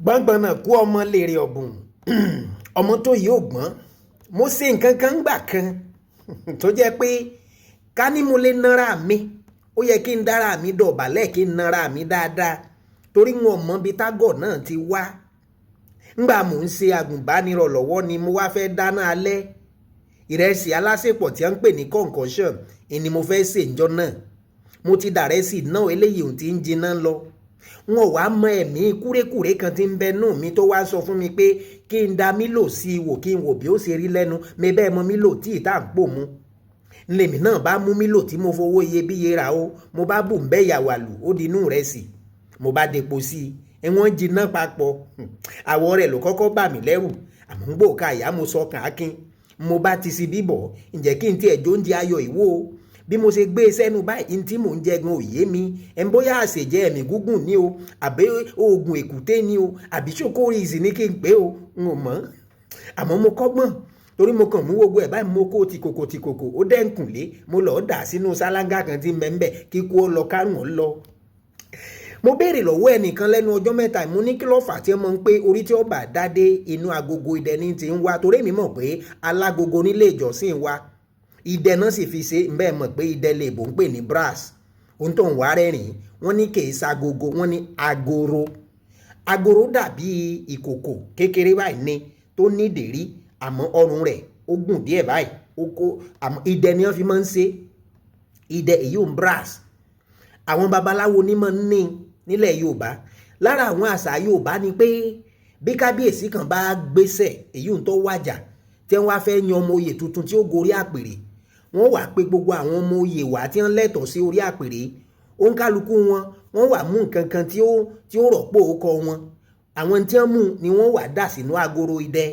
Gbọ̀ngbọ̀n náà kú ọmọ lèrè ọ̀bùn, ọmọ tó yìí ò gbọ́n. Mo ṣe nǹkan kan gbà kan tó jẹ́ pé ká ní mo lè nara mi, ó yẹ kí n dára mi dọ̀bálẹ̀, kí n nara mi dáadáa, torí wọn mọ bí tágọ̀ náà ti wá. Ngbà mò ń ṣe agùnbánirọ̀ lọ́wọ́ ni mo wá fẹ́ dáná alẹ́. Ìrẹsì alásèpọ̀ tí wọ́n ń pè ní concoction ni mo fẹ́ sè ńjọ́ náà. Mo ti dàrẹ́sì náà, eléyìí ò ti ń jiná lọ. Wọn wàá mọ ẹ̀mí kúrékùré kan tí ń bẹ nù mí tó wá sọ fún mi pé kí n da mílò sí i wò, kí n wò bí ó ṣe rí lẹ́nu mi. Bẹ́ẹ̀ mọ mílò tí ìta ń pò mu lèmi náà bá mú mílò tí mo fowó iyebíye rà ó, mo bá bù ń bẹ́ yàwàlù, ó di inú rẹ̀ sí, mo bá depo sí i, wọ́n jiná papọ̀. Àwọ̀ rẹ̀ ló kọ́kọ́ bà mí lẹ́rù, àmọ́ ń gbòòkà ìyá mo sọ kàn ákin, mo bá ti si bíbọ̀. Ǹjẹ́ kí n tiẹ̀ jó oúnjẹ ayọ̀ ìwò bí mo ṣe gbé e sẹ́nu báyìí, tí mò ń jẹ gan òye mi ẹ̀ ń bóyá àṣejẹ ẹ̀mí gúngùn ní o, àbí oògùn èkúté ní o, àbí ṣokóríìsì ní kí n pè o, n ò mọ̀. Àmọ́ mo kọ́gbọ́n, torí mo kàn mú gbogbo ẹ̀ báyìí, mo kó tìkòkò tìkòkò, ó dẹ́ǹkùnlé, mo lọ́ọ́ dà sínú sálángà kan tí mẹ́ńbẹ̀ kíkú ó lọ kárùn ún lọ. Mo béèrè lọ́wọ́ ẹnìkan lẹ́nu ọjọ́ mẹ́ta, mo ní kí ló fà tí ẹ mọ̀ ń pé orí tí ó bá dádé, inú agogo idẹ ní ti ń wá? Torí èmi mọ̀ pé alágogo nílé ìjọsìn wa, idẹ náà sì fi ṣe bẹ́ẹ̀. Mọ̀ pé idẹ lè bò ń pè ní brass. Ohun tó ń wá rẹ́rìn, wọ́n ní kì í ṣagogo, wọ́n ní agoro. Agoro dàbí ìkòkò kékeré báyìí ni tó ní ìdérí, àmọ́ ọrùn rẹ̀ ó gùn díẹ̀ báyìí, ó kó. Àmọ́ idẹ ni wọ́n fi máa ń ṣe idẹ, èyí ò ń brass. Àwọn babaláwo ní máa ń ní nílẹ̀ Yorùbá. Lára àwọn àṣà Yorùbá ni pé bí kábíyèsí kan bá gbéṣẹ̀, èyí ń tó wàjà, tí wọ́n wá fẹ́ yan ọmọ oyè tuntun tí ó gorí àpèrè, wọ́n wà pé gbogbo àwọn ọmọ oyè wá tí wọ́n lẹ́tọ̀ọ́ sí orí àpèrè. Òǹkálukú wọn, wọ́n wà mú nǹkan kan tí ó rọ̀pò ọkọ wọn. Àwọn tí wọ́n mú ni wọ́n wà dà sínú agoro idẹ.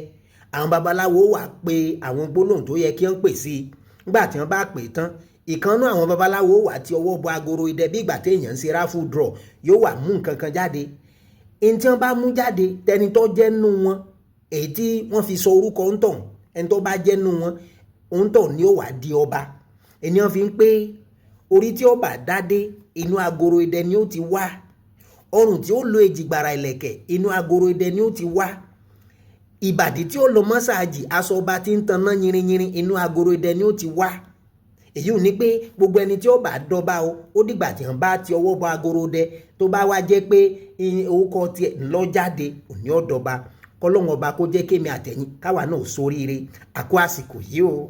Àwọn babaláwo wà pé àwọn gbólóhùn tó yẹ kí wọ́n pè sí i. Nígbà tí wọ́n bá pè tán, ìkànnú àwọn babaláwo wà tí ọwọ́ bọ agoro idẹ bí ìgbà téèyàn ń ṣe raffle draw, yóò wà mú nǹkan kan jáde. Ẹni tí wọ́n bá mú jáde, tẹni tó jẹ́ nú wọn, èyí tí wọ́n fi sọ orúkọ ń tàn, ẹni tó bá jẹ́ nú wọn, òun tàn ni ó wà di ọba. Ẹni wọ́n fi ń pé orí tí ó bá dádé, inú agoro idẹ ni ó ti wá. Ọrùn tí ó lo èjìgbàrà ìlẹ̀kẹ̀, inú agoro idẹ ni ó ti wá. Ìbàdí tí ó lọ mọ́sáàjì, aṣọ ọba tí ń taná yìnrìnyìnrìn, inú agoro idẹ ni ó ti wá. Èyí ò ní pé gbogbo ẹni tí ó bá dọ́ba o, ó dìgbà tí wọ́n bá ti ọwọ́ bọ agoro dẹ, tó bá wá jẹ́ pé orúkọ tiẹ̀ ńlọ jáde, òní ọ̀dọ́ba. Kọ́lọ́hún ọba kó jẹ́ kémi àtẹ̀yìn káwa náà sóríire. Àkó àsìkò yìí o.